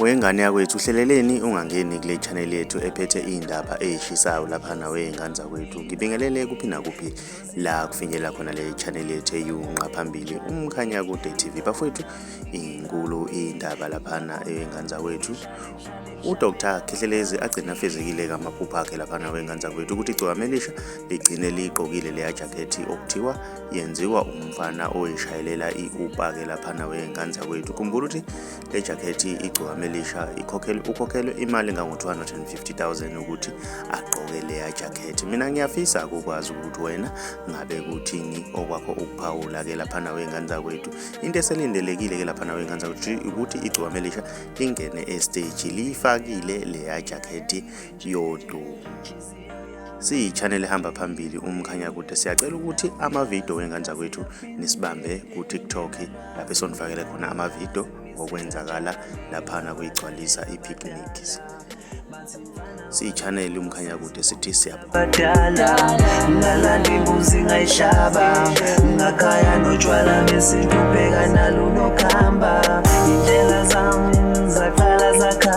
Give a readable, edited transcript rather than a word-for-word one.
Wengane yakwethu, uhleleleni ungangeni kule channel yethu ephethe iy'ndaba ey'shisayo laphana wey'ngane zakwethu. Ngibingelele kuphi nakuphi la kufinyelela khona le channel yethu eyunqa phambili, uMkhanyakude TV. Bafowethu, inkulu indaba laphana ey'ngane zakwethu. UDr Khehlelezi agcine afezekile kamaphupho akhe laphana wey'ngane zakwethu ukuthi igcokama elisha ligcine liyigqokile leya jakhethi okuthiwa yenziwa umfana oyishayelela i-Uber-ke laphana wey'ngane zakwethu. Khumbula ukuthi Le jakhethi igcokama elisha ikhokhelwe ukhokhelwe imali engango-250,000 ukuthi agqoke leya jakhethi. Mina ngiyafisa ukwazi ukuthi wena ngabe kuthini okwakho ukuphawula ke laphana wey'ngane zakwethu. Into eselindelekile ke laphana wey'ngane zakwethu ukuthi igcokama elisha lingene esiteji liyifakile leya jakhethi yodumo. Siyi-channel ehamba phambili uMkhanyakude, siyacela ukuthi amavidiyo wey'ngane zakwethu nisibambe ku-TikTok lapho esonifakele khona amavidiyo ngokwenzakala laphana kuyigcwalisa i-picnic. Siyi-channel uMkhanyakude, sithi siyabonga. Badala ngalanda imbuzi ngayihlaba ngakhaya notshwala besintu bheka nalunokhamba indlela zami zaqala zakha.